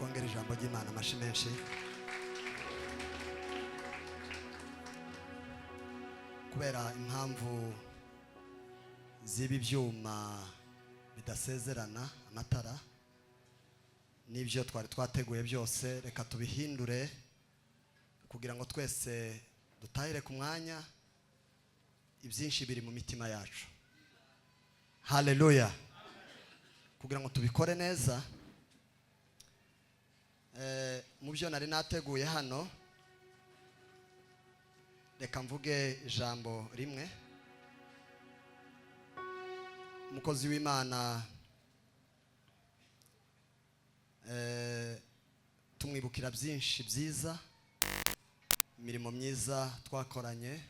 Twongere ijambo ry'Imana amashyi menshi. Kubera impamvu z'ibi byuma bidasezerana, amatara n'ibyo twari twateguye byose, reka tubihindure kugira ngo twese dutahire ku mwanya. Ibyinshi biri mu mitima yacu. Haleluya! Kugira ngo tubikore neza, mu byo nari nateguye hano, reka mvuge ijambo rimwe. Umukozi w'Imana, tumwibukira byinshi byiza, imirimo myiza twakoranye,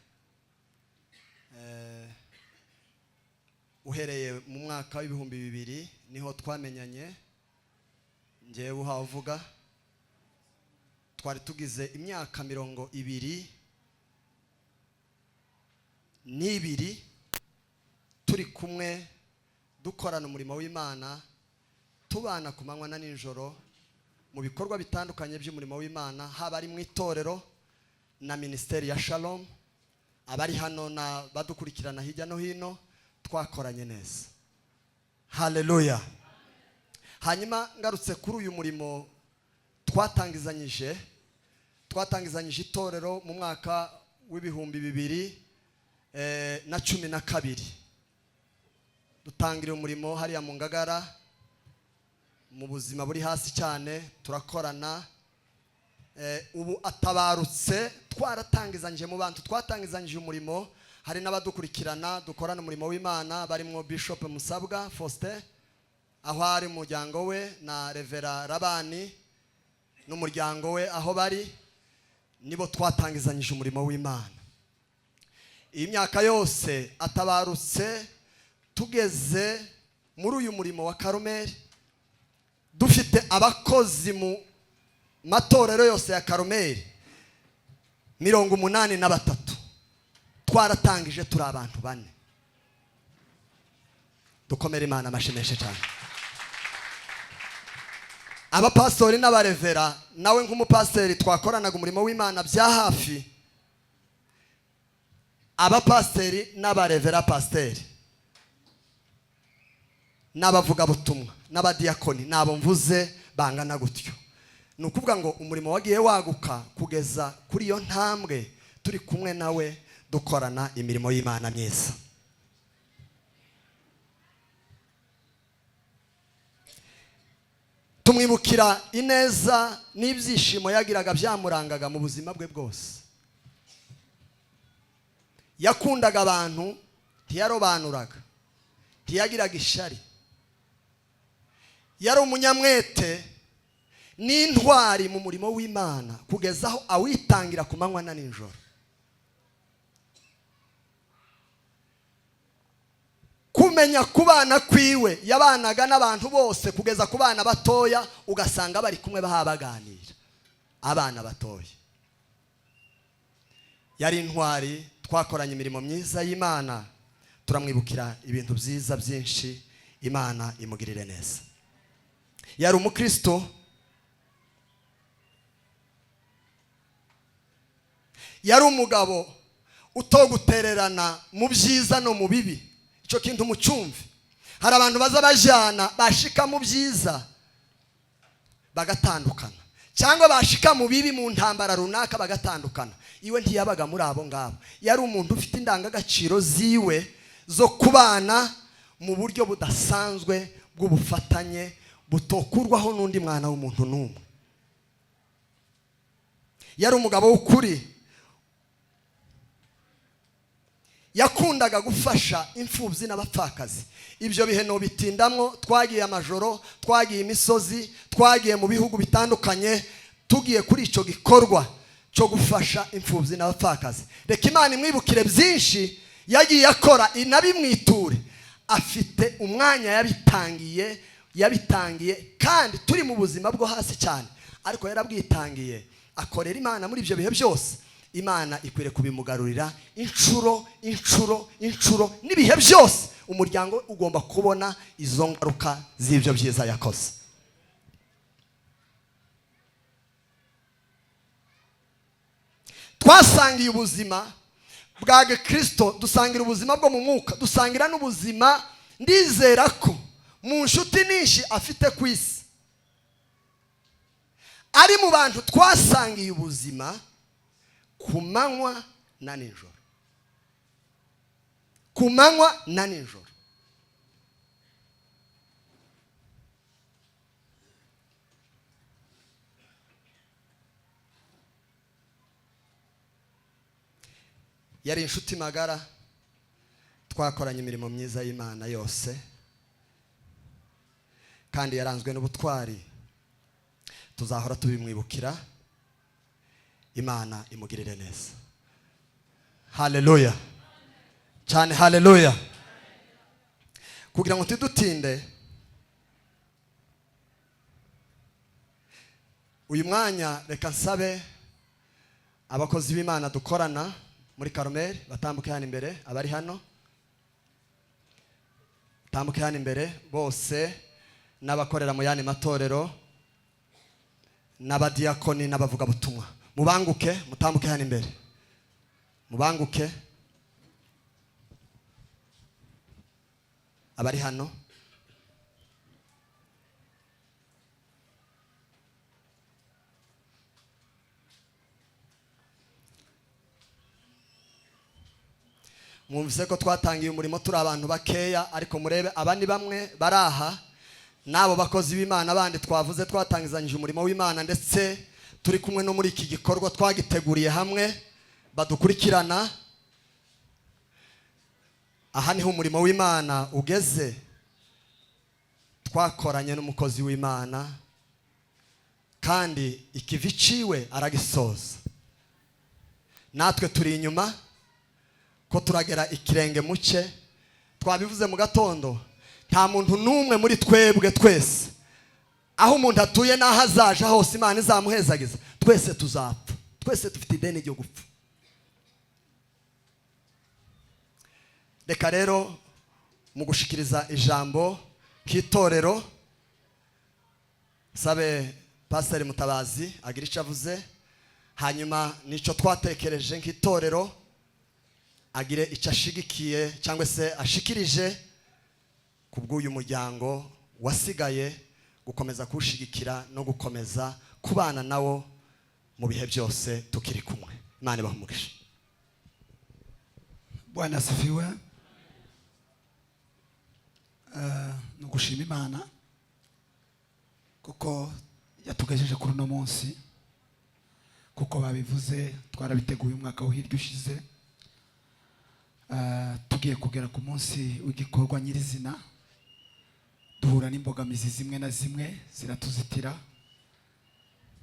uhereye mu mwaka w'2000 niho twamenyanye. Ngewe uhawe uvuga, twari tugize imyaka 22 turi kumwe, dukorana umurimo w'Imana, tubana ku manywa na nijoro mu bikorwa bitandukanye by'umurimo w'Imana, haba ari mu itorero na minisiteri ya Shalom. Abari hano na badukurikirana hirya no hino, twakoranye neza. Haleluya! Hanyuma ngarutse kuri uyu murimo twatangizanyije itorero mu mwaka w'2012, dutangira umurimo hariya mu Ngagara mu buzima buri hasi cyane, turakorana. Ubu atabarutse twaratangizanyije mu bantu twatangizanyije umurimo. Hari n'abadukurikirana dukorana umurimo w'Imana, barimo Bishop Musabwa Faustin aho ari umuryango we, na Revera Rabani n'umuryango we aho bari, nibo twatangizanyije umurimo w'Imana. Iyi myaka yose atabarutse tugeze muri uyu murimo wa Karumeli, dufite abakozi mu matorero yose ya Karumeli 83, twaratangije turi abantu bane. Dukomere Imana amashyi menshi cyane. Abapastori n'abarevera, nawe nk'umupasiteri twakoranaga umurimo w'Imana bya hafi, abapasiteri n'abarevera pasiteri n'abavugabutumwa n'abadiyakoni, nabo mvuze bangana gutyo. Ni ukuvuga ngo umurimo wagiye waguka kugeza kuri iyo ntambwe, turi kumwe nawe dukorana imirimo y'Imana myiza. Tumwibukira ineza n'ibyishimo yagiraga byamurangaga mu buzima bwe bwose. Yakundaga abantu, ntiyarobanuraga, ntiyagiraga ishari, yari umunyamwete n'intwari mu murimo w'Imana kugeza aho awitangira ku manywa na nijoro. Kumenya kubana kwiwe, yabanaga n'abantu bose kugeza ku bana batoya, ugasanga bari kumwe baganira, abana batoya. Yari intwari, twakoranye imirimo myiza y'Imana, turamwibukira ibintu byiza byinshi. Imana imugirire neza. Yari umukristo, yari umugabo utogutererana mu byiza no mu bibi. Icyo kintu mucyumve. Hari abantu baza bajyana, bashika mu byiza bagatandukana, cyangwa bashika mu bibi mu ntambara runaka bagatandukana. Iwe ntiyabaga muri abo ngabo. Yari umuntu ufite indangagaciro ziwe zo kubana mu buryo budasanzwe bw'ubufatanye butokurwaho n'undi mwana w'umuntu n'umwe. Yari umugabo w'ukuri, yakundaga gufasha imfubyi n'abapfakazi. Ibyo bihe ntubitindamwo, twagiye amajoro, twagiye imisozi, twagiye mu bihugu bitandukanye, tugiye kuri icyo gikorwa cyo gufasha imfubyi n'abapfakazi. Reka Imana imwibukire byinshi yagiye akora, inabimwiture. Afite umwanya yabitangiye, kandi turi mu buzima bwo hasi cyane, ariko yarabwitangiye, akorera Imana muri ibyo bihe byose. Imana ikwiriye kubimugarurira inshuro, inshuro, inshuro n'ibihe byose. Umuryango ugomba kubona izo ngaruka z'ibyo byiza yakoze. Twasangiye ubuzima bwa gikristo, dusangira ubuzima bwo mu mwuka, dusangira n'ubuzima. Ndizera ko mu nshuti nyinshi afite ku isi, ari mu bantu twasangiye ubuzima ku manywa na nijoro, ku manywa na nijoro. Yari inshuti magara, twakoranye imirimo myiza y'Imana yose, kandi yaranzwe n'ubutwari. Tuzahora tubimwibukira. Imana imugirire neza. Haleluya cyane, haleluya. Kugira ngo ntidutinde uyu mwanya, reka nsabe abakozi b'Imana dukorana muri Karumeli batambuke hano imbere. Abari hano batambuke hano imbere bose, n'abakorera mu yandi matorero, n'abadiyakoni, n'abavugabutumwa. Mubanguke, mutambuke hano imbere, mubanguke. Abari hano, mwumvise ko twatangiye umurimo turi abantu bakeya, ariko murebe, aba ni bamwe bari aha n'abo bakozi b'Imana bandi twavuze twatangizanyije umurimo w'Imana, ndetse turi kumwe no muri iki gikorwa twagiteguriye hamwe, badukurikirana. Aha niho umurimo w'Imana ugeze. Twakoranye n'umukozi w'Imana, kandi ikivi ciwe aragisoza. Natwe turi inyuma ko turagera ikirenge muce. Twabivuze mu gatondo, nta muntu n'umwe muri twebwe twese, aho umuntu atuye n'aho azaja hose, Imana izamuhezagiza, twese tuzapfa, twese dufite ideni ryo gupfa. Reka rero mu gushikiriza ijambo k'itorero, sabe Pasiteri Mutabazi agira icyo avuze, hanyuma nicyo twatekereje nk'itorero agire icyo ashigikiye cyangwa se ashikirije ku bw'uyu muryango wasigaye, gukomeza kuwushigikira no gukomeza kubana nawo mu bihe byose tukiri kumwe. Imana ibahe umugisha. Bwana asifiwe. Ni ugushima Imana kuko yatugejeje kuri uno munsi. Kuko babivuze, twarabiteguye umwaka wo hirya ushize. Tugiye kugera ku munsi w'igikorwa nyirizina, duhura n'imbogamizi zimwe na zimwe ziratuzitira,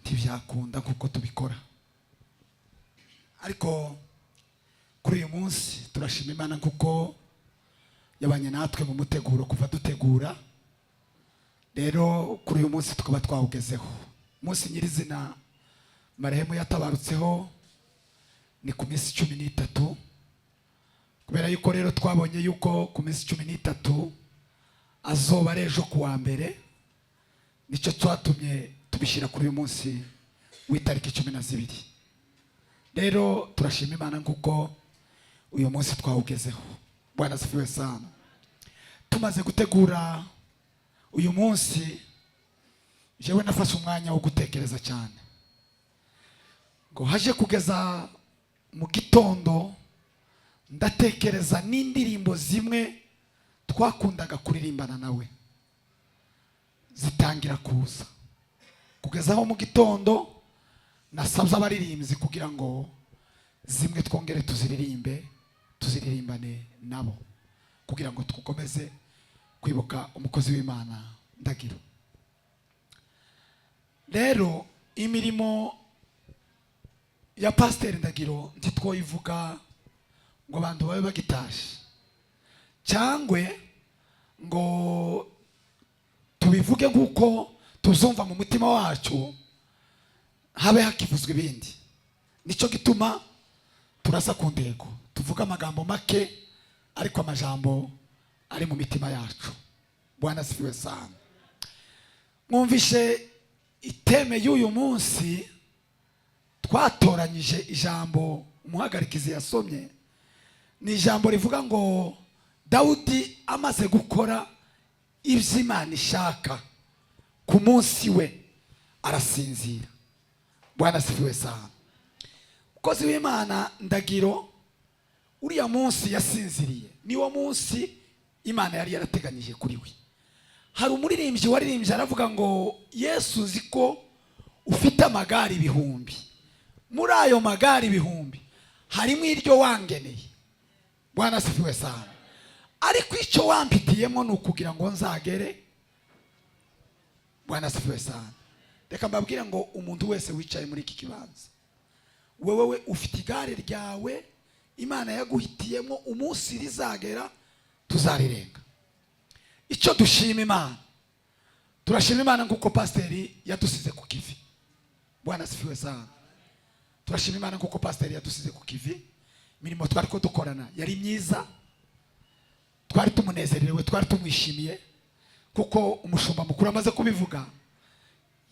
ntibyakunda kuko tubikora. Ariko kuri uyu munsi turashima Imana kuko yabanye natwe mu muteguro kuva dutegura. Rero kuri uyu munsi tukaba twawugezeho. Umunsi nyirizina marehemu yatabarutseho ni ku minsi 13. Kubera yuko rero twabonye yuko ku minsi 13 azoba ari ejo kuwa mbere, nicyo twatumye tubishyira kuri uyu munsi w'itariki 12. Rero turashima Imana kuko uyu munsi twawugezeho. Bwana asifiwe sana. Tumaze gutegura uyu munsi, jewe nafashe umwanya wo gutekereza cyane, ngo haje kugeza mu gitondo ndatekereza n'indirimbo zimwe twakundaga kuririmbana nawe zitangira kuza, kugeza aho mu gitondo nasabye abaririmbyi kugira ngo zimwe twongere tuziririmbe, tuziririmbane nabo, kugira ngo dukomeze kwibuka umukozi w'Imana Ndagiro. Rero imirimo ya Pasiteri Ndagiro ntitwoyivuga ngo abantu babe bagitashe, cyangwa ngo tubivuge nk'uko tuzumva mu mutima wacu, habe hakivuzwa ibindi. Nicyo gituma turasa ku ntego, tuvuge amagambo make ariko amajambo ari mu mitima yacu. Bwana asifiwe sana. Mwumvishe i thème y'uyu munsi. Twatoranyije ijambo umuhagarikizi yasomye, ni ijambo rivuga ngo Dawudi amaze gukora ibyo Imana ishaka ku munsi we arasinzira. Bwana asifiwe sana. Umukozi w'Imana Ndagiro, uriya munsi yasinziriye niwo munsi Imana yari yarateganyije kuri we. Hari umuririmbyi waririmbye aravuga ngo: "Yesu, uzi ko ufite amagare ibihumbi, muri ayo magare ibihumbi harimo iryo wangeneye." Bwana asifiwe sana. Ariko icyo wampitiyemo ni ukugira ngo nzagere. Bwana asifiwe sana. Reka mbabwire ngo umuntu wese wicaye muri iki kibanza, wewe ufite igare ryawe Imana yaguhitiyemo, umunsi rizagera tuzarirenga. Icyo dushima Imana, turashima Imana nk'uko pasiteri yadusize ku kivi. Bwana asifiwe sana. Turashima Imana nk'uko pasiteri yadusize ku kivi. Imirimo twari ko dukorana yari myiza, twari tumunezerewe, twari tumwishimiye, kuko umushumba mukuru amaze kubivuga.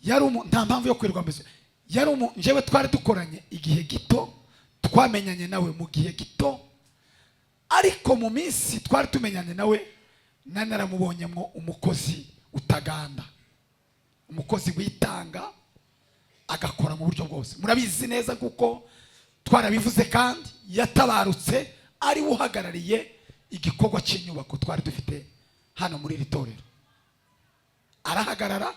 Yari nta mpamvu yo kwirirwa mbese yari njyewe twari dukoranye igihe gito, twamenyanye nawe mu gihe gito, ariko mu minsi twari tumenyanye nawe nari naramubonyemo umukozi utaganda, umukozi witanga agakora mu buryo bwose. Murabizi neza kuko twarabivuze, kandi yatabarutse ari we uhagarariye igikorwa cy'inyubako twari dufite hano muri iri torero. Arahagarara,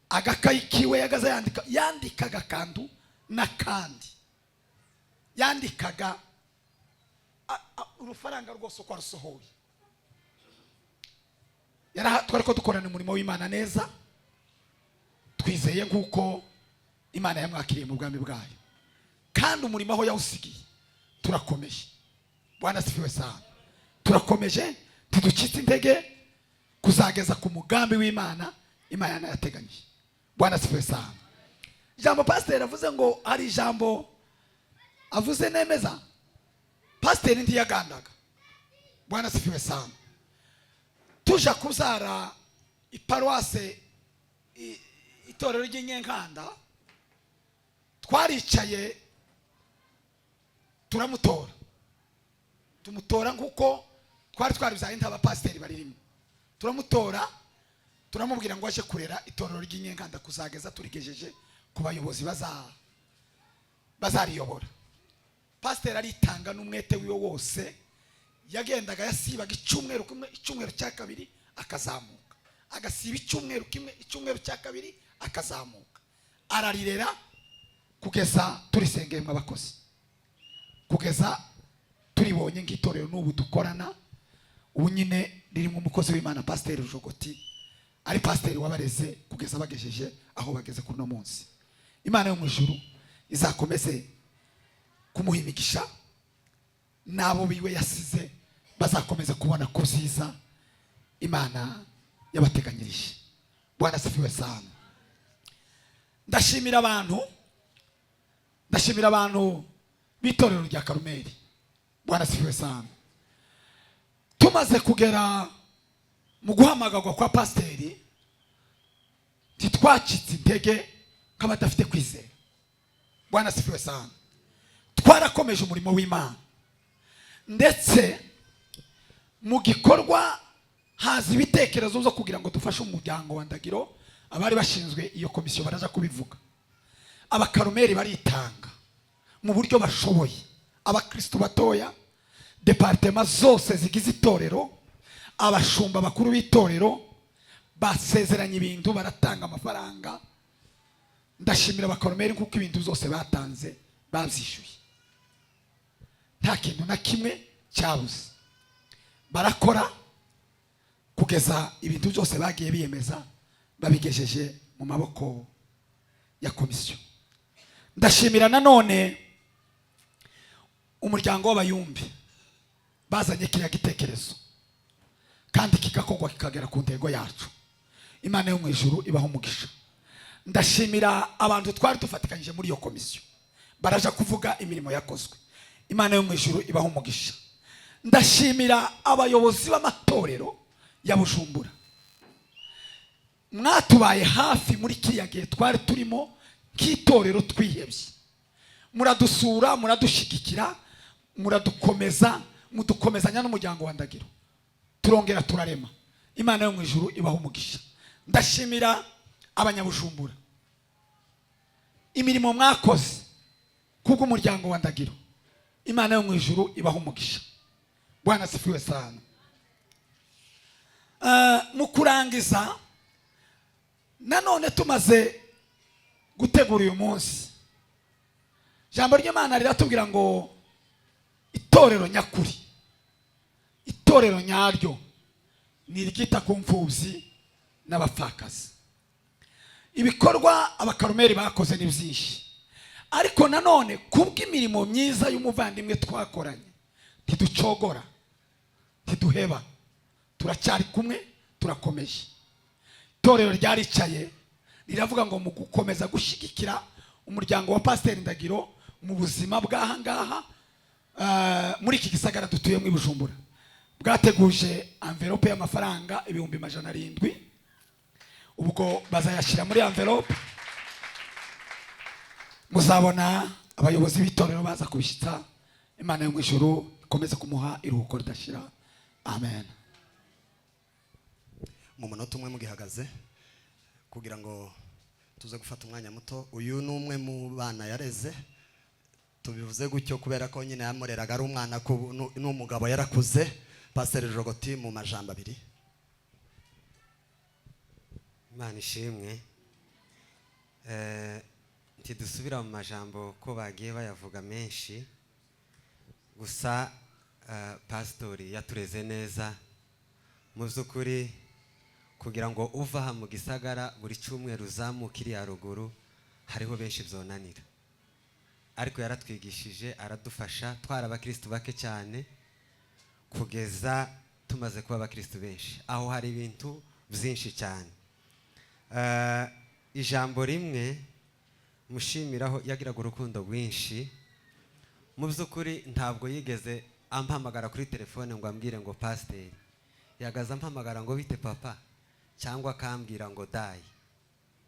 agakayi kiwe yagaze yandika, yandikaga akantu n'akandi, yandikaga urufaranga rwose uko arusohoye. Twari ko dukorana umurimo w'Imana neza. Twizeye nk'uko Imana yamwakiriye mu bwami bwayo, kandi umurimo aho yawusigiye turakomeje. Bwana asifiwe sana. Turakomeje, ntiducitse intege kuzageza ku mugambi w'Imana Imana yanayateganyije. Bwana asifiwe sana. Ijambo pasiteri avuze ngo, hari ijambo avuze nemeza, pasiteri ntiyagandaga. Bwana asifiwe sana. Tuja kubyara iparuwase, itorero ry'Inyenkanda, twaricaye turamutora, tumutora nk'uko twari twaribyaye nta bapasiteri baririmo. Turamutora, turamubwira ngo aje kurera itorero ry'Inyenkanda kuzageza turigejeje ku bayobozi bazariyobora. Pasiteri aritanga n'umwete wiwe wose. Yagendaga, yasibaga icyumweru kimwe, icyumweru cya kabiri akazamuka, agasiba icyumweru kimwe, icyumweru cya kabiri akazamuka, ararirera kugeza turisengeyemo abakozi, kugeza turibonye nk'itorero n'ubu dukorana. Ubu nyine ririmo umukozi w'Imana pasiteri Rujogoti, ari pasiteri wabareze kugeza bagejeje aho bageze kuri uno munsi. Imana yo mu ijuru izakomeze kumuha imigisha, n'abo biwe yasize bazakomeza kubona ku byiza Imana yabateganyirije. Bwana asifiwe sana. Ndashimira abantu, ndashimira abantu b'itorero rya Karumeli. Bwana asifiwe sana. Tumaze kugera mu guhamagarwa kwa pasiteri, ntitwacitse intege nk'abadafite kwizera. Bwana asifiwe sana. Twarakomeje umurimo w'Imana, ndetse mu gikorwa haza ibitekerezo byo kugira ngo dufashe umuryango wa Ndagiro. Abari bashinzwe iyo komisiyo baraza kubivuga. Abakarumeri baritanga mu buryo bashoboye, abakristu batoya, départements zose zigize itorero, abashumba bakuru b'itorero basezeranye ibintu, baratanga amafaranga. Ndashimira abakarumeri kuko ibintu byose batanze babyishyuye, nta kintu na kimwe cyabuze. Barakora kugeza ibintu byose bagiye biyemeza babigejeje mu maboko ya komisiyo. Ndashimira nanone umuryango w'Abayumbi bazanye kiriya gitekerezo kandi kigakorwa, kikagera ku ntego yacu. Imana yo mu ijuru ibaho umugisha. Ndashimira abantu twari dufatikanyije muri iyo komisiyo, baraja kuvuga imirimo yakozwe. Imana yo mu ijuru ibaho umugisha. Ndashimira abayobozi b'amatorero ya Bujumbura, mwatubaye hafi muri kiriya gihe twari turimo nk'itorero twihebye. Muradusura, muradushyigikira, muradukomeza, mudukomezanya n'umuryango wa Ndagiro, turongera turarema. Imana yo mu ijuru ibaha umugisha. Ndashimira Abanyabujumbura imirimo mwakoze kubw'umuryango wa Ndagiro. Imana yo mu ijuru ibaha umugisha. Bwana asifiwe sana. Mu kurangiza, nanone tumaze gutegura uyu munsi, ijambo ry'Imana riratubwira ngo itorero nyakuri, itorero nyaryo, ni iryita ku mfubyi n'abapfakazi. Ibikorwa Abakarumeri bakoze ni byinshi, ariko nanone kubw'imirimo myiza y'umuvandimwe twakoranye, ntiducogora, ntiduheba, turacyari kumwe, turakomeje. Itorero ryaricaye riravuga ngo mu gukomeza gushyigikira umuryango wa Pasiteri Ndagiro mu buzima bw'aha ngaha, muri iki gisagara dutuyemo i Bujumbura, bwateguje enveloppe y'amafaranga 700,000. Ubwo bazayashyira muri enveloppe, muzabona abayobozi b'itorero baza kubishyitsa. Imana yo mu ijuru ikomeze kumuha iruhuko ridashira. Amen. Mu munota umwe mugihagaze, kugira ngo tuze gufata umwanya muto. Uyu ni umwe mu bana yareze. Tubivuze gutyo kubera ko nyine yamureraga ari umwana, n'umugabo yarakuze. Pasiteri Jogoti, mu majambo abiri. Imana ishimwe. Ntidusubira mu majambo ko bagiye bayavuga menshi. Gusa pasitori yatureze neza mu by'ukuri. Kugira ngo uve aha mu gisagara buri cyumweru uzamuke iriya ruguru, hariho benshi byonanira, ariko yaratwigishije, aradufasha. Twari abakirisitu bake cyane kugeza tumaze kuba abakirisitu benshi. Aho hari ibintu byinshi cyane. Ijambo rimwe mushimiraho, yagiraga urukundo rwinshi. Mu by'ukuri ntabwo yigeze ampamagara kuri telefone ngo ambwire ngo pasiteri. Yagaze ampamagara ngo bite papa, cyangwa akambwira ngo dayi.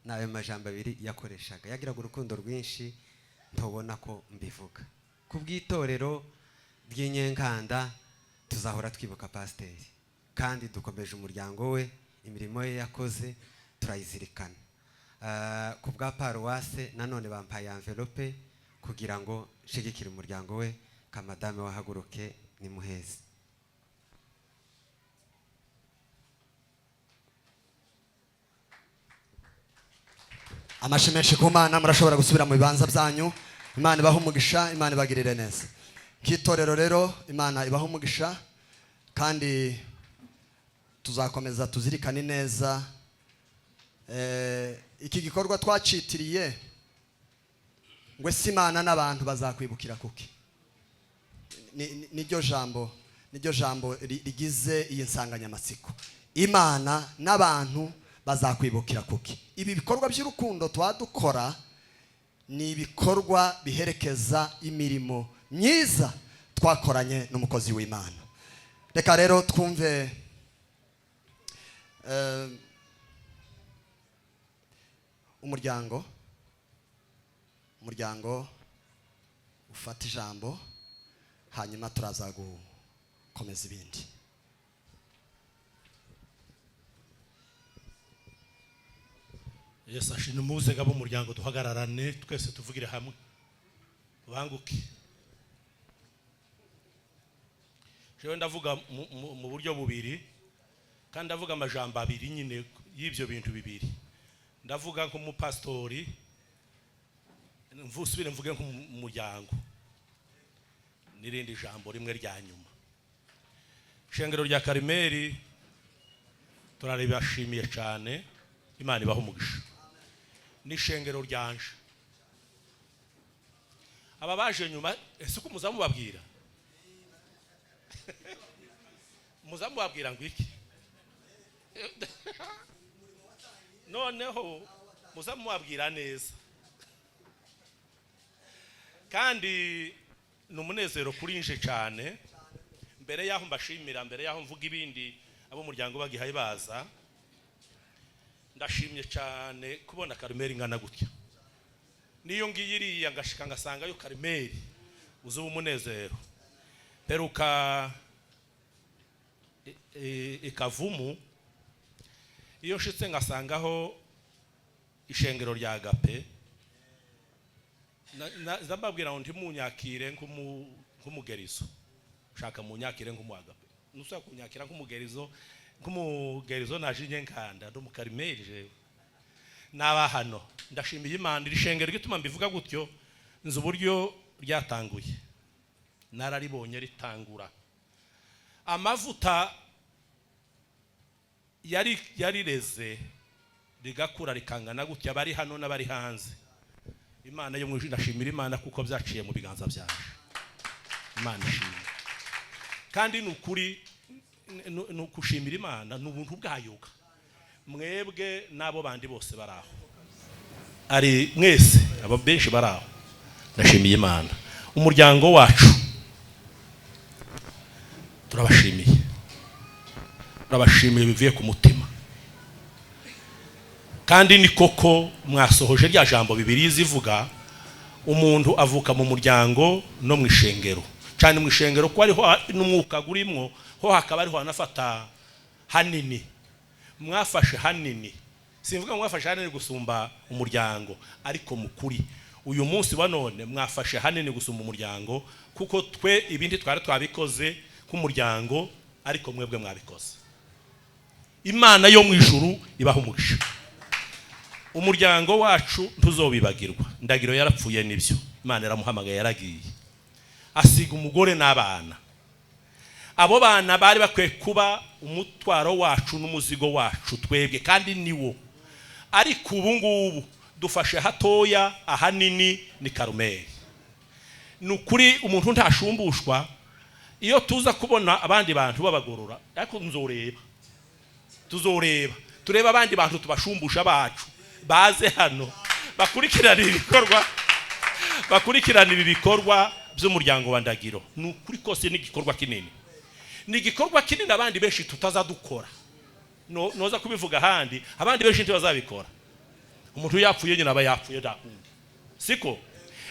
Ni ayo majambo abiri yakoreshaga. Yagiraga urukundo rwinshi, ntubona ko mbivuga. Ku bw'itorero ry'Inyenkanda, tuzahora twibuka pasiteri, kandi dukomeje umuryango we. Imirimo ye yakoze turayizirikana. Ku bwa paruwase nanone bampaye enveloppe kugira ngo nshigikire umuryango we. Ka madame wahaguruke ni muhezi. Amashyi menshi ku Mana. Murashobora gusubira mu bibanza byanyu. Imana ibahe umugisha, Imana ibagirire neza. Nk'itorero rero, Imana ibahe umugisha, kandi tuzakomeza tuzirikane neza. Iki gikorwa twacitiriye ngo ese Imana n'abantu bazakwibukira kuki? Niryo jambo rigize iyi nsanganyamatsiko: Imana n'abantu bazakwibukira kuki? Ibi bikorwa by'urukundo tuba dukora ni ibikorwa biherekeza imirimo myiza twakoranye n'umukozi w'Imana. Reka rero twumve umuryango ufata ijambo, hanyuma turaza gukomeza ibindi. Yesu ashimwe. Muze ngabo umuryango, duhagararane twese, tuvugire hamwe, banguke. Jewe ndavuga mu buryo bubiri, kandi ndavuga amajambo abiri nyine y'ibyo bintu bibiri. Ndavuga nk'umupastori, mvusubire mvuge nk'umuryango, n'irindi jambo rimwe rya nyuma. Ishengero rya Karimeri turaribashimiye cyane, Imana ibaha umugisha. N'ishengero ryanje, aba baje nyuma, ese uko muzamubabwira ngo iki? Noneho muzamubabwira neza. Kandi ni umunezero kuri nje cyane. Mbere y'aho mbashimira, mbere y'aho mvuga ibindi, abo umuryango bagihaye baza, ndashimye cyane kubona Karumeri ingana gutya. Niyo ngiye iriya ngashika ngasangayo Karimeri, uzuba umunezero. Peruka ikavumu, iyo nshitse ngasangaho ishengero rya Agape, ndababwira ngo ntimunyakire nk'umugerizo, ushaka munyakire nk'umu Agape, nusaba kunyakira nk'umugerizo naje nkanda ndi umukarimeri. Jewe naba hano ndashimiye Imana. Iri shengero, gituma mbivuga gutyo, nzi uburyo ryatanguye, nararibonye ritangura. Amavuta yari yarireze rigakura rikangana gutya, abari hano n'abari hanze. Imana yo mu ijuru, ndashimira Imana kuko byaciye mu biganza byanje. Imana ishimwe. Kandi ni ukuri, ni ukushimira Imana, ni ubuntu bwayoga mwebwe n'abo bandi bose bari aho, ari mwese, abo benshi bari aho. Ndashimiye Imana. Umuryango wacu turabashimiye, turabashimiye bivuye ku mutima. Kandi ni koko mwasohoje rya jambo Bibiri zivuga: umuntu avuka mu muryango no mu ishengero, cyane mu ishengero ko ariho n'umwuka gurimwo, ho hakaba ariho hanafata hanini. Mwafashe hanini, simvuga ngo mwafashe hanini gusumba umuryango, ariko mu kuri uyu munsi wa none mwafashe hanini gusumba umuryango, kuko twe ibindi twari twabikoze nk'umuryango, ariko mwebwe mwabikoze. Imana yo mu ijuru ibaha umugisha. Umuryango wacu ntuzobibagirwa. Ndagiro yarapfuye, nibyo, Imana yaramuhamagaye, yaragiye, asiga umugore n'abana. Abo bana bari bakwiye kuba umutwaro wacu n'umuzigo wacu twebwe, kandi niwo. Ariko ubu ngubu dufashe hatoya, ahanini ni Karumeri. Ni ukuri umuntu ntasumbushwa. Iyo tuza kubona abandi bantu babagorora, ariko nzoreba, tuzoreba, turebe abandi bantu tubashumbusha bacu baze hano bakurikirana ibikorwa, bakurikirana ibi bikorwa by'umuryango wa Ndagiro. Ni ukuri kose ni igikorwa kinini, ni igikorwa kinini abandi benshi tutazadukora. No, noza kubivuga ahandi, abandi benshi ntibazabikora. Umuntu yapfuye nyine aba yapfuye, ndakundi siko.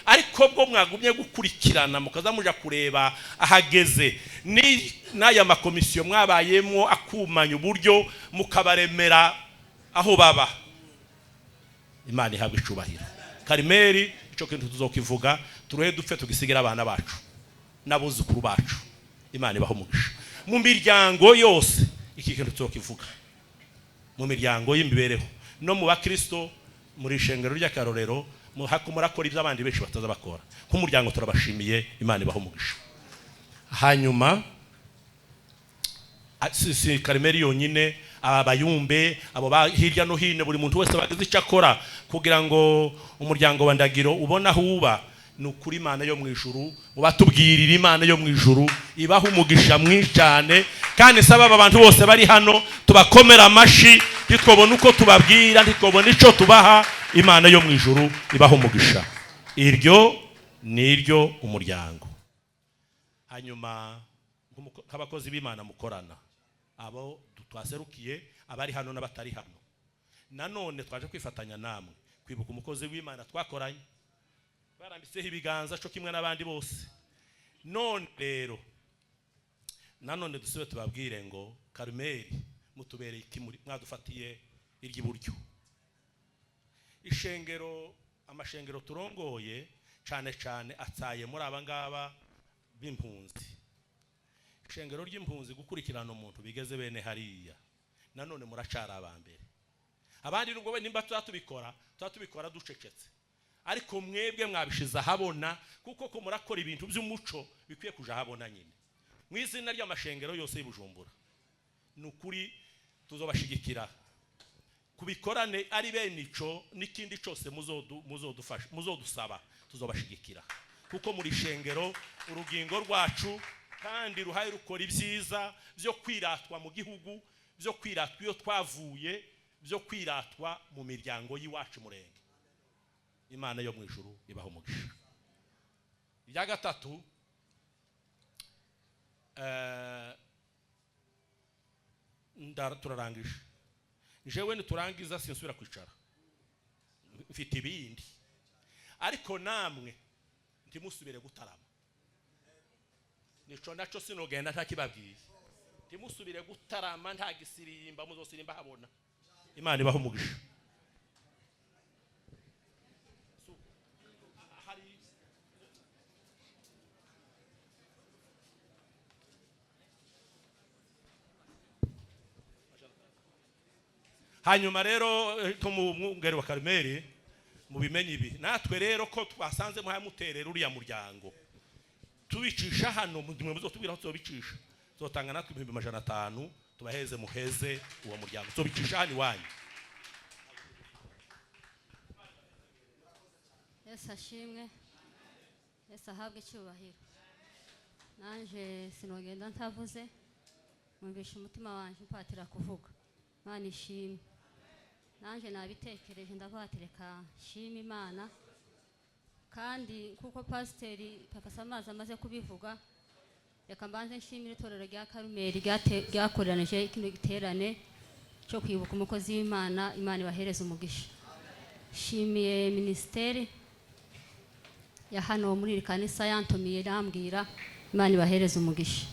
Ariko bwo mwagumye gukurikirana, mukaza muja kureba ahageze, ni n'aya makomisiyo mwabayemo akumanya uburyo mukabaremera aho baba. Imana ihabwa icubahiro. Karimeri, ico kintu tuzokivuga turuhe dupfe, tugisigira abana bacu n'abuzukuru bacu. Imana ibaho umugisha. Mu miryango yose iki kintu tuzokivuga, mu miryango y'imibereho no mu bakristo, muri ishengero ry'akarorero, murakora ibyo abandi benshi bataza bakora. Nk'umuryango turabashimiye, Imana ibaho umugisha. Hanyuma si Karimeri yonyine, aba bayumbe, abo ba hirya no hino, buri muntu wese bagize icyo akora kugira ngo umuryango wa Ndagiro ubone aho uba. Ni ukuri Imana yo mu ijuru, mubatubwirira, Imana yo mu ijuru ibaha umugisha mwinshi cyane. Kandi saba aba bantu bose bari hano tubakomera amashi, ntitwobona uko tubabwira, ntitwobona icyo tubaha. Imana yo mu ijuru ibaha umugisha. Iryo ni iryo umuryango. Hanyuma nk'abakozi b'Imana mukorana, abo twaserukiye, abari hano n'abatari hano, nanone twaje kwifatanya namwe kwibuka umukozi w'Imana twakoranye, barambitseho ibiganza cyo kimwe n'abandi bose. None rero nanone dusube tubabwire ngo Karumeri mutubereye ikimuri, mwadufatiye iry'iburyo. Ishengero, amashengero turongoye cyane cyane atsaye muri aba ngaba b'impunzi. Ishengero ry'impunzi gukurikirana umuntu bigeze bene hariya, nanone muracara aba mbere. Abandi nubwo nimba tuba tubikora ducecetse, ariko mwebwe mwabishize ahabona, kuko ko murakora ibintu by'umuco bikwiye kuja ahabona nyine. Mu izina ry'amashengero yose y'Ibujumbura, ni ukuri tuzobashigikira kubikorane ari bene ico n'ikindi cyose muzodufasha, muzodusaba, tuzobashigikira, kuko muri shengero urugingo rwacu, kandi ruhaye rukora ibyiza byo kwiratwa mu gihugu, byo kwiratwa iyo twavuye, byo kwiratwa mu miryango y'iwacu murenge. Imana yo mu ijuru ibaho umugisha. Ibya gatatu, turarangije. Jewe niturangiza sinsubira kwicara, mfite ibindi. Ariko namwe ntimusubire gutarama, nico naco sinogenda ntakibabwiye. Ntimusubire gutarama, nta gisirimba muzosirimba habona. Imana ibaho umugisha. Hanyuma rero tumwungere wa Karumeli mubimenye ibi, natwe rero ko twasanze muhamuterera uriya muryango tubicisha hano, mwe muzotubwira aho tuzobicisha, tuzotanga natwe 500,000 tubaheze muheze uwo muryango, tuzobicisha hano iwanyu. Yesu ashimwe, Yesu ahabwe icyubahiro. Nanje sinogenda ntavuze, numvisha umutima wanje mpatira kuvuga. Imana ishimwe. Nanje nabitekereje ndabatereka shima Imana, kandi kuko pasiteri Papa Samazi amaze kubivuga, reka mbanze nshimire itorero rya Karumeli ryakoranije kino giterane cyo kwibuka umukozi w'Imana. Imana ibahereze umugisha. Shimiye ministeri ya hano muri iri kanisa yantumiye irambwira, Imana ibahereze umugisha.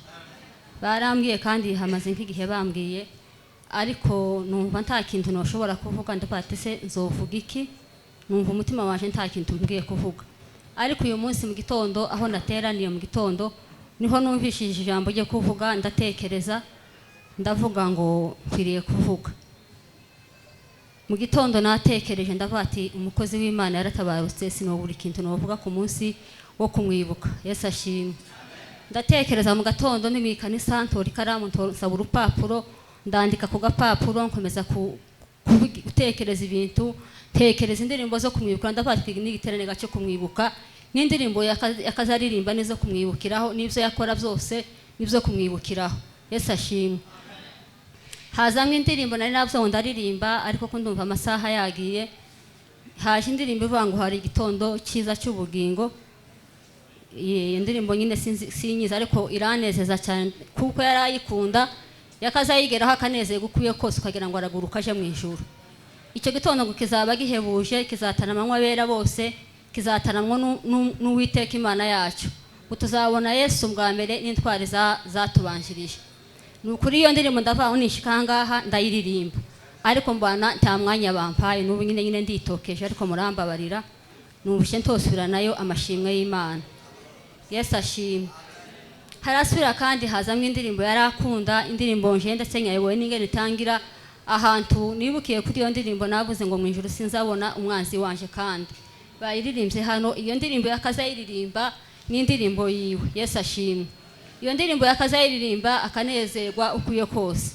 Barambwiye kandi hamaze nk'igihe bambwiye, ariko numva nta kintu noshobora kuvuga, ndabati se nzovuga iki? Numva umutima wanje nta kintu mbwiye kuvuga. Ariko uyu munsi mu gitondo aho nateraniye mu gitondo niho numvishije ijambo ryo kuvuga, ndatekereza ndavuga ngo nkwiriye kuvuga. Mu gitondo natekereje ndavuga ati umukozi w'Imana yaratabarutse, sinobura ikintu novuga ku munsi wo kumwibuka. Yesu ashimwe. Ndatekereza mu gatondo ndi mu ikanisa, ntora ikaramu, nsaba urupapuro, ndandika ku gapapuro, nkomeza gutekereza ibintu, tekereza indirimbo zo kumwibuka. Ndavuga ati n'igiterane cyo kumwibuka, n'indirimbo yakazaririmba nizo kumwibukiraho, n'ibyo yakora byose nibyo kumwibukiraho. Yesu ashimwe. Hazamwe indirimbo nari nabyo ndaririmba, ariko ko ndumva amasaha yagiye. Haje indirimbo ivuga ngo hari igitondo cyiza cy'ubugingo. Iyo ndirimbo nyine sinyiza, ariko iranezeza cyane kuko yarayikunda, yakazayigeraho akanezerwa ukwiye kose, ukagira ngo araguruka aje mu ijuru. Icyo gitondo ngo kizaba gihebuje, kizataramanywa abera bose, kizataramwa n'Uwiteka Imana yacu. Ngo tuzabona Yesu bwa mbere n'intwari zatubanjirije. Ni ukuri iyo ndirimbo ndavaho nishika ngaha ndayiririmba, ariko mbana nta mwanya bampaye, n'ubu nyine nditokeje, ariko murambabarira, numvise ntosubira nayo amashimwe y'Imana. Yesu ashimwe. Harasubira kandi hazamwe indirimbo yarakunda, indirimbo nje ndetse nyayoboye n'ingene itangira. Ahantu nibukiye kuri iyo ndirimbo navuze ngo mu ijuru sinzabona umwanzi wanje, kandi bayiririmbye hano. Iyo ndirimbo yakazayiririmba n'indirimbo yiwe. Yesu ashimwe. Iyo ndirimbo yakazayiririmba akanezerwa ukuye kose.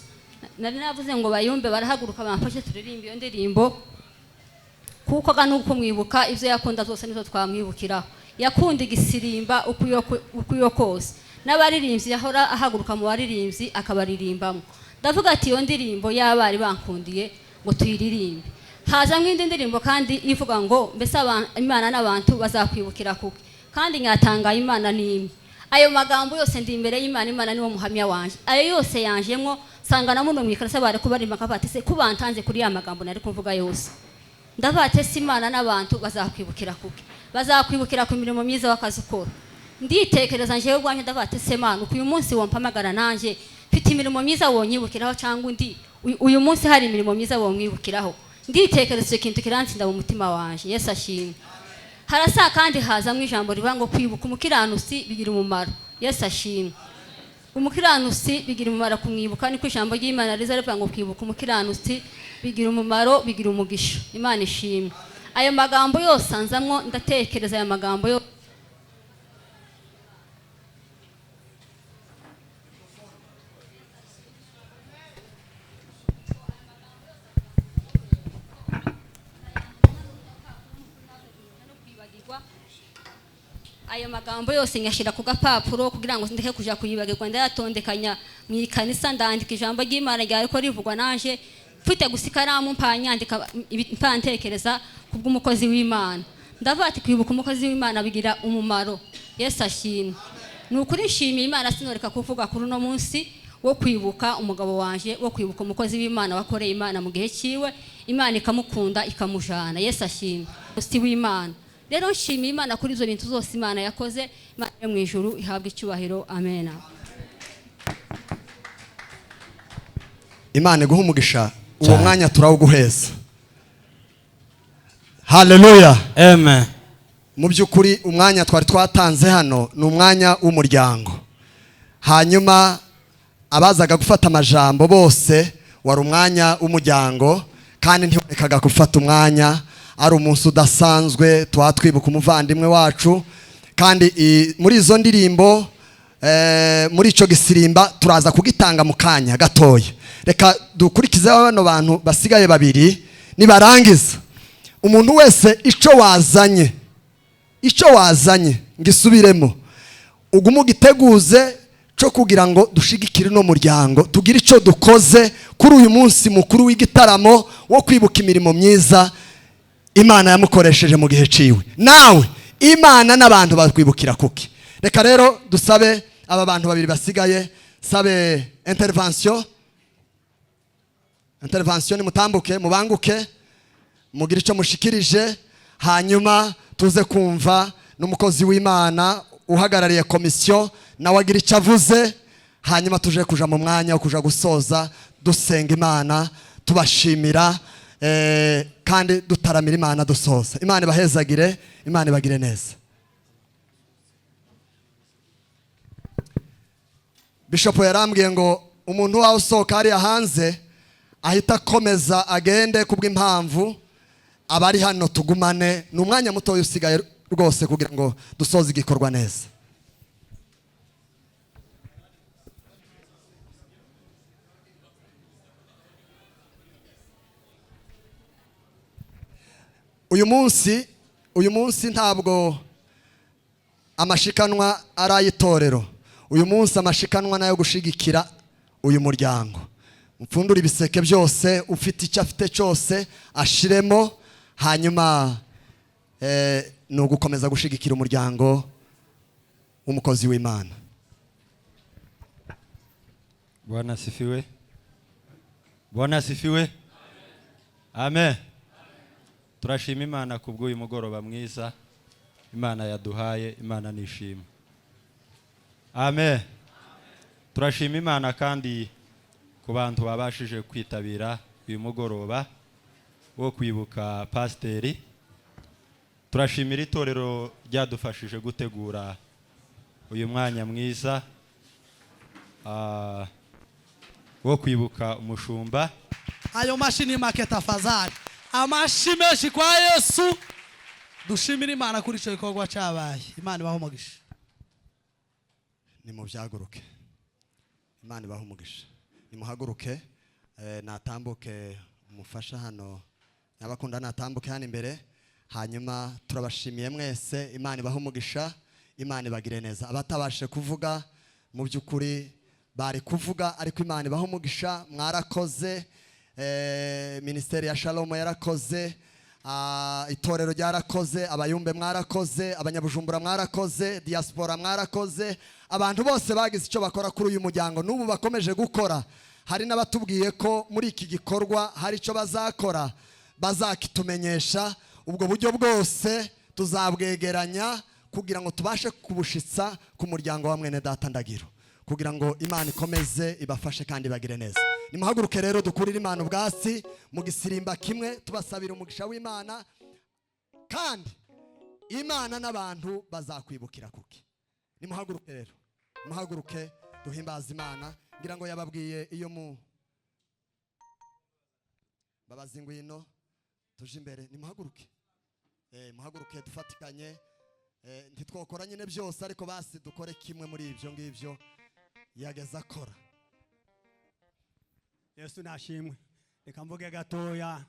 Nari navuze ngo bayumbe barahaguruka bamfashe turirimbe iyo ndirimbo, kuko ga nuko mwibuka ivyo yakunda byose nizo twamwibukiraho. Yakunda igisirimba ukuyo kose, n'abaririmbyi yahora ahaguruka mu baririmbyi akabaririmbamo. Ndavuga ati iyo ndirimbo y'abari bankundiye ngo tuyiririmbe. Hazamwe indi ndirimbo kandi ivuga ngo mbese Imana n'abantu bazakwibukira kuki, kandi nyatangaye Imana n'imwe. Ayo magambo yose ndi imbere y'Imana, Imana niwo muhamya wanje. Ayo yose yanjemwo sanga na muno mwikarasa bare kubarimba kavati se kubantanze kuri ya magambo nari kuvuga yose. Ndavate se Imana n'abantu bazakwibukira kuki, bazakwibukira ku mirimo myiza wakazukora. Nditekereza njewe rwanje ndavate se Imana uyu munsi wompamagara nanje mfite imirimo myiza wonyibukiraho, cyangwa undi uyu munsi hari imirimo myiza womwibukiraho. Nditekereza icyo kintu kirantsinda mu mutima wanje. Yesu ashimwe. Harasa kandi hazamwe ijambo rivuga ngo kwibuka umukiranutsi bigira umumaro. Yesu ashimwe. Umukiranutsi bigira umumaro kumwibuka, niko ijambo ry'Imana riza rivuga ngo kwibuka umukiranutsi bigira umumaro, bigira umugisha. Imana ishimwe. Ayo magambo yose anzamwo, ndatekereza aya magambo yo ayo magambo yose nyashira ku gapapuro kugira ngo ndeke kuja kuyibagirwa. Ndayatondekanya mu ikanisa, ndandika ijambo ry'Imana ryariko rivugwa nanje mfite gusa ikaramu mpanyandika mpantekereza kubw'umukozi w'Imana. Ndavuga ati kwibuka umukozi w'Imana bigira umumaro. Yesu ashimwe. Ni ukuri nshimiye Imana, sinoreka kuvuga kuri uno munsi wo kwibuka umugabo wanje, wo kwibuka umukozi w'Imana wakoreye Imana mu gihe cyiwe, Imana ikamukunda ikamujana. Yesu ashimwe. Si w'Imana Rero nshimiye Imana kuri ibyo bintu zose Imana yakoze. Imana yo mu ijuru ihabwa icyubahiro. Amena. Imana iguha umugisha uwo Cyane. mwanya turawuguheza. Haleluya. Amen. Mu by'ukuri umwanya twari twatanze hano ni umwanya w'umuryango, hanyuma abazaga gufata amajambo bose wari umwanya w'umuryango, kandi ntiwarekaga gufata umwanya. Ari umunsi udasanzwe, tuba twibuka umuvandimwe wacu, kandi muri izo ndirimbo, muri icyo gisirimba turaza kugitanga mu kanya gatoya. Reka dukurikizeho bano bantu basigaye babiri, nibarangiza umuntu wese icyo wazanye, icyo wazanye ngisubiremo, ugume ugiteguze cyo kugira ngo dushigikire uno muryango, tugire icyo dukoze kuri uyu munsi mukuru w'igitaramo wo kwibuka imirimo myiza Imana yamukoresheje mu gihe ciwe. Nawe Imana n'abantu bakwibukira kuki? Reka rero dusabe aba bantu babiri basigaye, sabe intervention. Intervention, nimutambuke, mubanguke, mugire icyo mushikirije, hanyuma tuze kumva n'umukozi w'Imana uhagarariye komisiyo nawe agira icyo avuze, hanyuma tuje kuja mu mwanya wo kuja gusoza dusenga Imana, tubashimira, kandi dutaramira Imana dusoza. Imana ibahezagire, Imana ibagire neza. Bishop yarambwiye ngo umuntu wawe usohoka hariya hanze ahita akomeza agende kubw'impamvu abari hano tugumane. Ni umwanya mutoya usigaye rwose kugira ngo dusoze igikorwa neza. Uyu munsi ntabwo amashikanwa ari ay'itorero. Uyu munsi amashikanwa nayo gushigikira uyu muryango. Mupfundure ibiseke byose, ufite icyo afite cyose ashiremo, hanyuma ni ugukomeza gushigikira umuryango w'umukozi w'Imana. Bwana asifiwe. Bwana asifiwe. Amen. Turashima Imana kubw'uyu mugoroba mwiza Imana yaduhaye. Imana nishimwe. Amen. Turashima Imana kandi ku bantu babashije kwitabira uyu mugoroba wo kwibuka pasiteri. Turashimira itorero ryadufashije gutegura uyu mwanya mwiza wo kwibuka umushumba. Ayo mashini make tafadhali, amashi menshi kwa Yesu. Dushimire Imana kuri icyo gikorwa cyabaye. Imana ibahe umugisha. Nimubyaguruke, Imana ibahe umugisha. Nimuhaguruke, natambuke umufasha hano, n'abakunda natambuke hano imbere. Hanyuma turabashimiye mwese, Imana ibahe umugisha, Imana ibagire neza. Abatabashe kuvuga mu by'ukuri bari kuvuga, ariko Imana ibahe umugisha, mwarakoze. Minisiteri ya Shalom yarakoze, itorero ryarakoze, abayumbe mwarakoze, abanyabujumbura mwarakoze, diaspora mwarakoze, abantu bose bagize icyo bakora kuri uyu muryango n'ubu bakomeje gukora. Hari n'abatubwiye ko muri iki gikorwa hari icyo bazakora, bazakitumenyesha. Ubwo buryo bwose tuzabwegeranya kugira ngo tubashe kubushitsa ku muryango wa mwene data Ndagiro, kugira ngo Imana ikomeze ibafashe kandi ibagire neza. Nimuhaguruke rero dukurire Imana ubwatsi mu gisirimba kimwe, tubasabira umugisha w'Imana, kandi Imana n'abantu bazakwibukira kuki. Nimuhaguruke rero, nimuhaguruke duhimbaze Imana. Ngira ngo yababwiye iyo mu babazi ngwino tuje imbere. Nimuhaguruke, muhaguruke dufatikanye. Ntitwokora nyine byose, ariko basi dukore kimwe muri ibyo ngibyo yageza akora. Yesu nashimwe. Reka mvuge gatoya.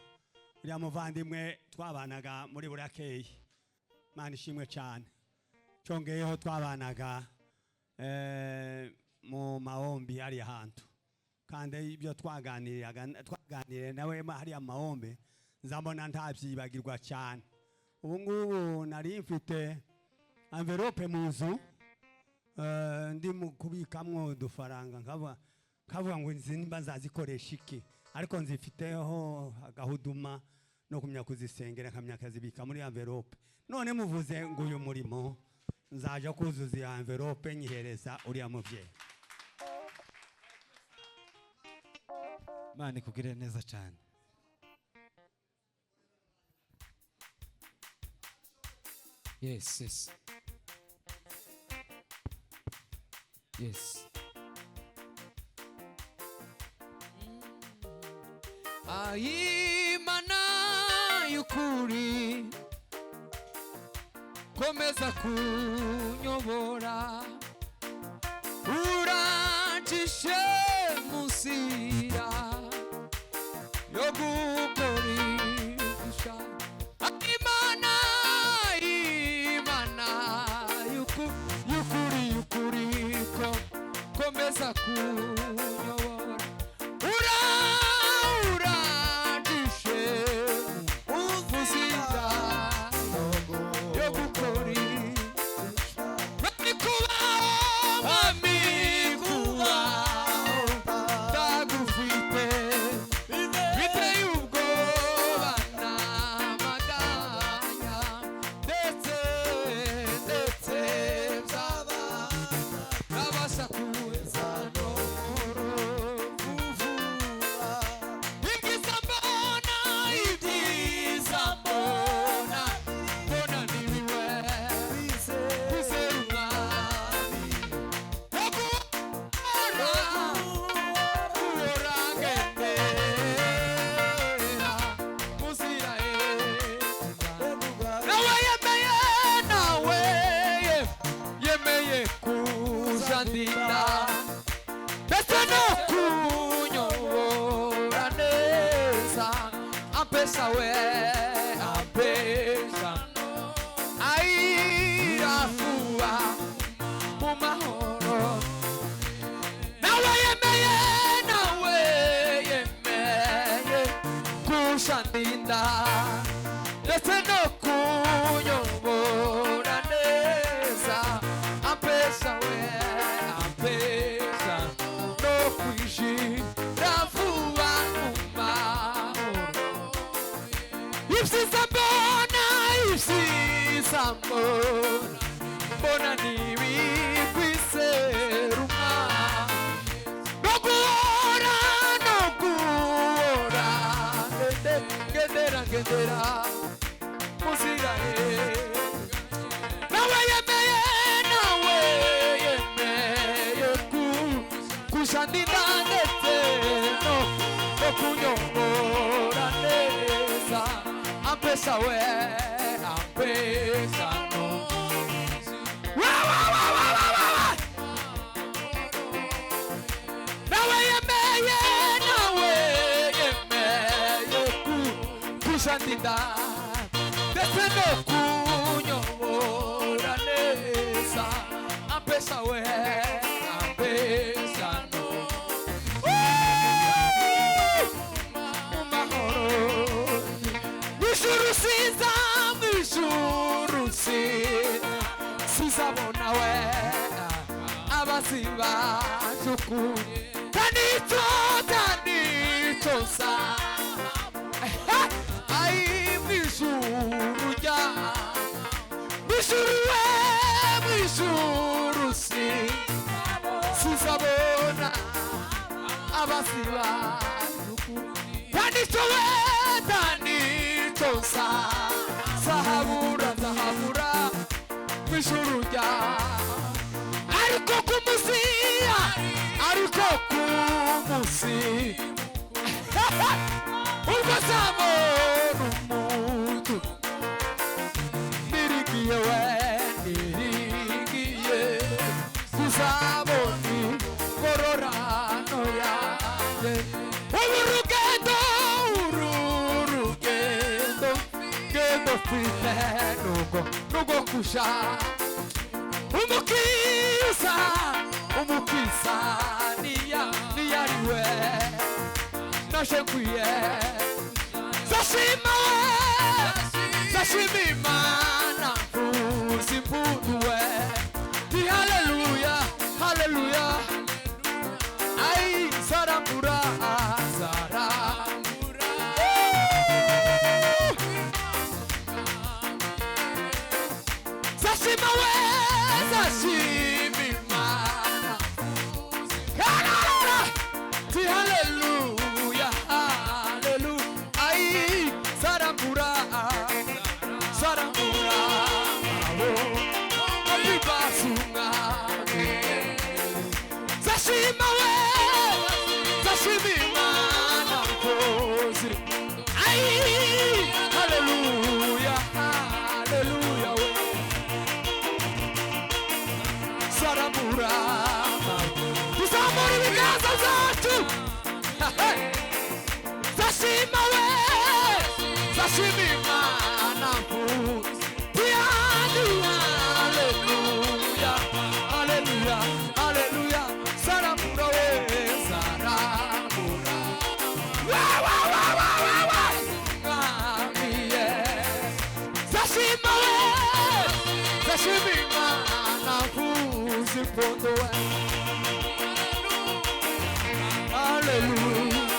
Uriya muvandimwe twabanaga muri Burakeye, Imana ishimwe cyane. Cyongeyeho twabanaga mu mahombi hariya hantu, kandi ibyo twaganiriye nawe hariya mahombi nzambona ntabyibagirwa cyane. Ubu ngubu nari mfite envelope mu nzu, ndi mu kubikamwo udufaranga, nkavuga ngo nzi nimba nzazikoresha iki, ariko nzifiteho agahuduma No kumenya kuzisengera, nkamenya kazibika muri envelope. None muvuze ngo uyu murimo nzaja kuzuza iyo envelope nyihereza uriya muvyeyi. Imana ikugirire neza cyane. Yes. Ayimana y'ukuri, komeza kunyobora, urancishe munzira yo gukoresha. Imana, Imana y'ukuri, y'ukuri, ko komeza kunyobora, urancishe munzira yo gukoresha. Mwami kubaho, Mwami kubaho, ndagufite biteye ubwoba n'amaganya, ndetse byaba nabasha kuza no kuvura. Ibyiza mbona, ibyiza mbona, mbona ni biwe kwizera Umwami no guhora, guhora ngendera muzira. Nawe yemeye, nawe yemeye kuzandinda ndetse no kunyobora neza, ampesha we, ampesha ayirafuba mu mahoro. Nawe yemeye, nawe yemeye kushandinda ndetse no kunyobora neza, ampesha we, ampesha no kwishira vuba mu mahoro. Ibyiza mbona, ibyiza mbona, mbona ntibikwizera Umwami no guhora, no guhora ngendera, ngendera muzira. Nawe yemeye, nawe yemeye kushandinda ndetse no kunyobora neza, ampesha we, ampesha no wa wa wa wa wa wa wa. Nawe yemeye, nawe yemeye kushandinda ndetse no kunyobora neza, ampesha we, ampesha no mu mahoro. Mw'ijuru siza, mw'ijuru sizabona we abazibajuku tanito, tanito sa ai mw'ijuru rya mw'ijuru we, mw'ijuru sizabona abazibajuku tanito we, tanito sa sahabura, zahabura mw'ijuru rya. Ariko ku munsi, ariko ku munsi ubwo nzabona umuntu nirigiye we, nirigiye kuzabona ingororano yanjye. Ubu rugendo, uru rugendo gendo mfite nubwo kusha umukiza, umukiza niya niyariwe nashekuye zashima, zashima Imana mvuza impundu we, ni haleluya, haleluya. Ai zarambura, zarambura. Zashima we, zashima Imana. Hallelujah, ti hallelujah, hallelujah. Ai, sarambura, sarambura, abo, abibasunga. Zashima we, zashima Imana koziri. Ai, hallelujah, hallelujah we. Sarambura, tuzamura ibiganza byacu. Zashima we, zashima Imana mfuzi. Hallelujah, hallelujah, hallelujah. Sarambura we, sarambura. Wa, wa, wa, wa, wa, wa. Mwami, yeah. Zashima we, zashima Imana mfuzi mpondo we. Hallelujah.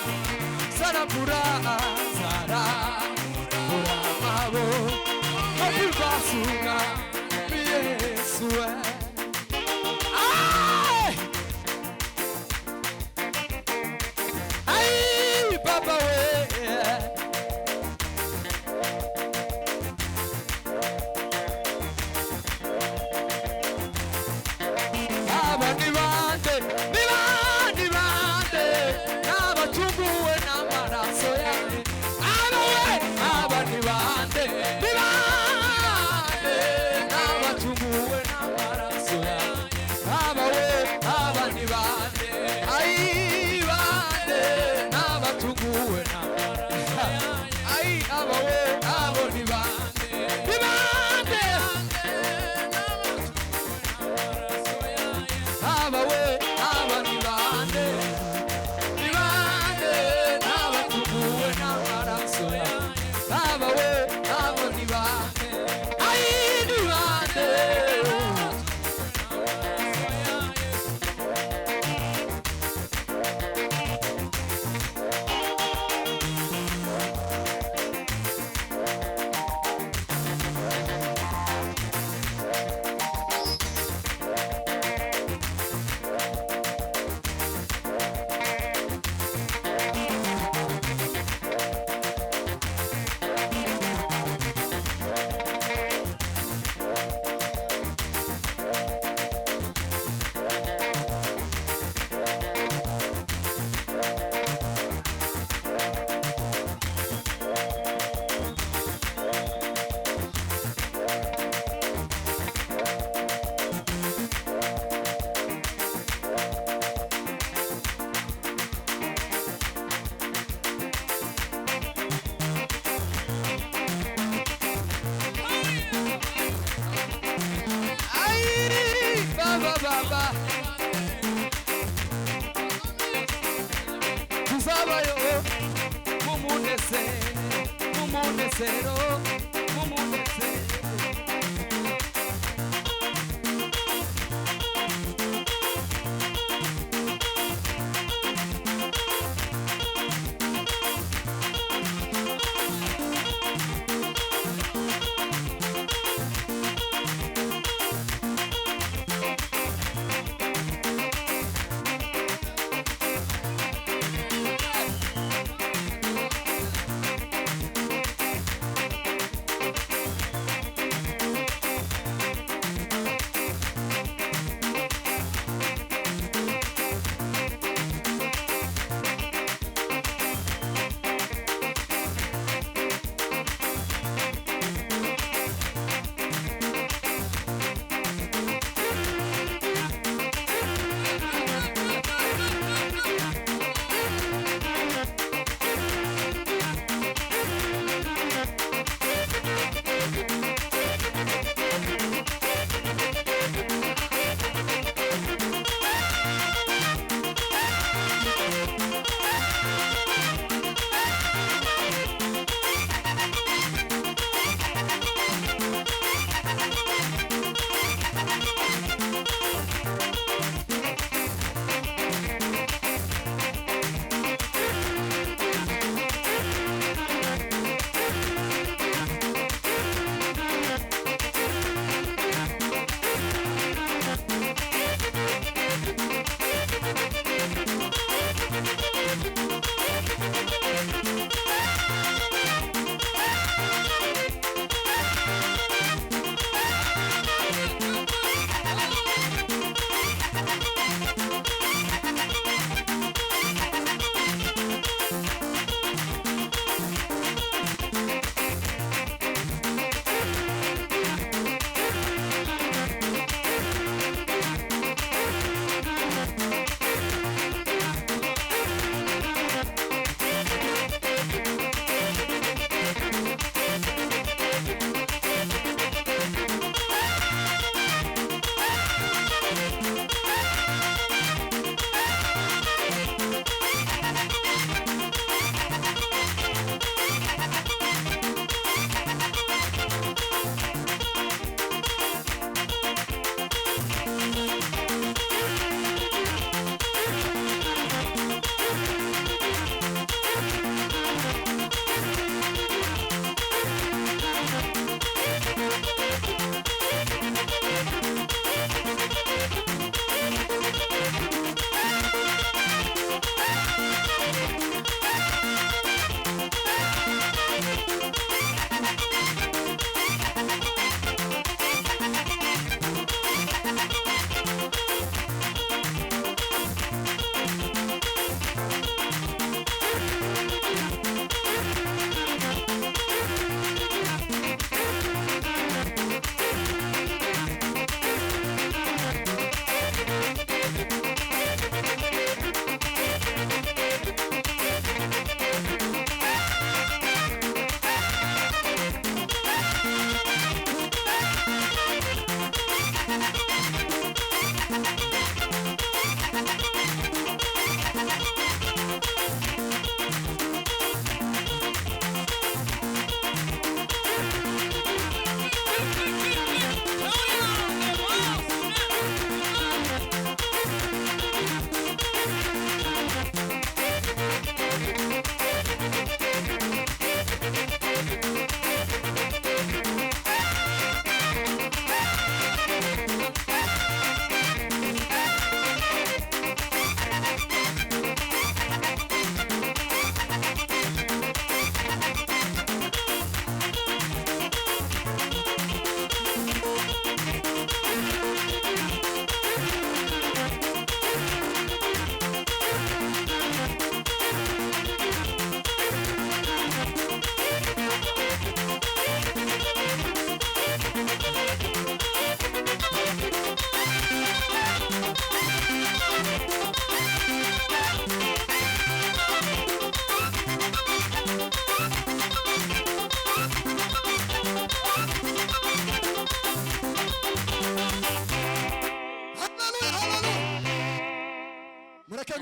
Sarambura, sarambura mabo. Abibasunga, Yesu we. Ai! Ai, Baba we. Aba ni bande, ni bande, ni bande, n'abacunguwe n'amaraso yawe. Aba we, aba ni bande, ni bande, n'abacunguwe n'amaraso yawe. Aba we, aba ni bande, ai bande, n'abacunguwe n'amaraso yawe. Ai, aba we, abo ni bande, ni bande. Aba we, aba ni bande, ni bande, n'abatukuwe n'amaraso yawe. Aba we, abo ni bande, ai ni bande. Ai, baba, baba. Tuzabayo mumunezero, mumunezero, mumunezero.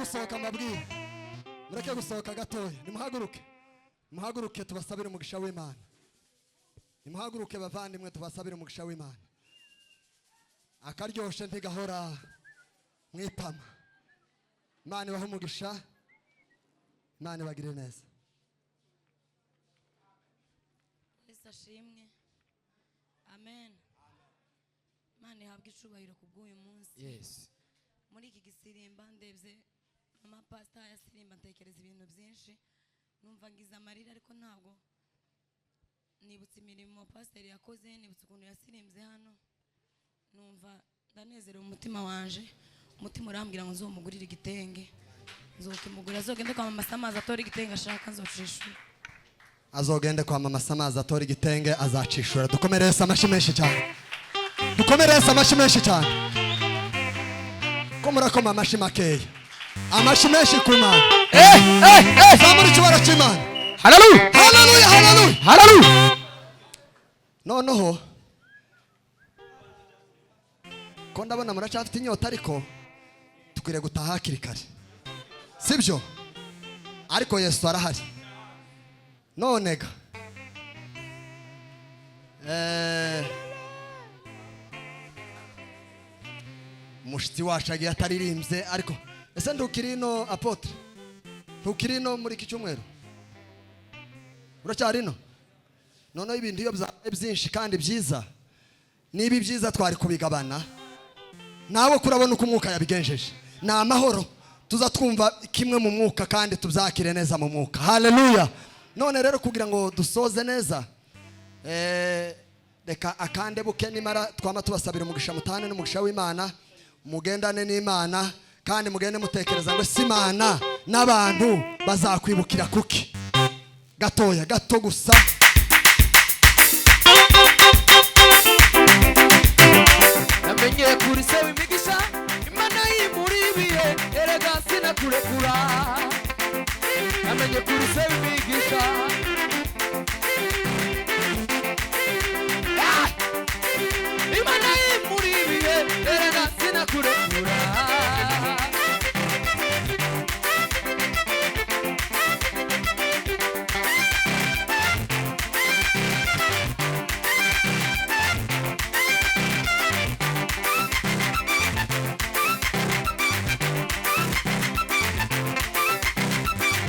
Gusohoka mbabwire, mureke gusohoka gatoya. Nimuhaguruke, muhaguruke tubasabire umugisha w'Imana. Nimuhaguruke bavandimwe, tubasabire umugisha w'Imana. Akaryoshe ntigahora mu itama. Imana ibahe umugisha, Imana ibagire neza. Yesu ashimwe. Amen. Imana ihabwe icubahiro ku bw'uyu munsi. Yes. Muri iki gisirimba ndebye mama pastor yasirimba, ntekereza ibintu byinshi, numva ngize amarira, ariko ntabwo nibutse imirimo pasiteri yakoze, nibutse ukuntu yasirimbye hano, numva ndanezerewe umutima wanje. Umutima urambwira ngo nzomugurire igitenge, nzokimugurira, azogende kwa mama Samazi atore igitenge ashaka, nzocishura. Azogende kwa mama Samazi atora igitenge, azacishura. Dukomere Yesu amashyi menshi cyane, dukomere Yesu amashyi menshi cyane. Ko murakoma amashyi makeya? Amashyi menshi ku Mana. Zamura ikibara cy'Imana. Haleluya. Haleluya, haleluya. Haleluya. Noneho ko ndabona muracyafite inyota, ariko dukwiriye gutaha hakiri kare, sibyo? Ariko Yesu arahari. None ga mushitsi wacu agiye ataririmbye, ariko ese ntukiri ino, apôtre? Ntukiri ino muri iki cyumweru? Uracyari ino? Noneho ibintu iyo byabaye byinshi kandi byiza, niba ibyiza twari kubigabana nawe, kurabona uko umwuka yabigenjeje, ni amahoro. Tuza twumva kimwe mu mwuka kandi tubyakire neza mu mwuka. Haleluya. None rero kugira ngo dusoze neza, reka akande buke nimara twama tubasabira umugisha, mutane n'umugisha w'Imana, mugendane n'Imana, kandi mugende mutekereza ngo si Imana n'abantu bazakwibukira kuki. Gatoya gato gusa. Namenye kuri se w'imigisha, Imana yimuri ibihe, erega sinakurekura.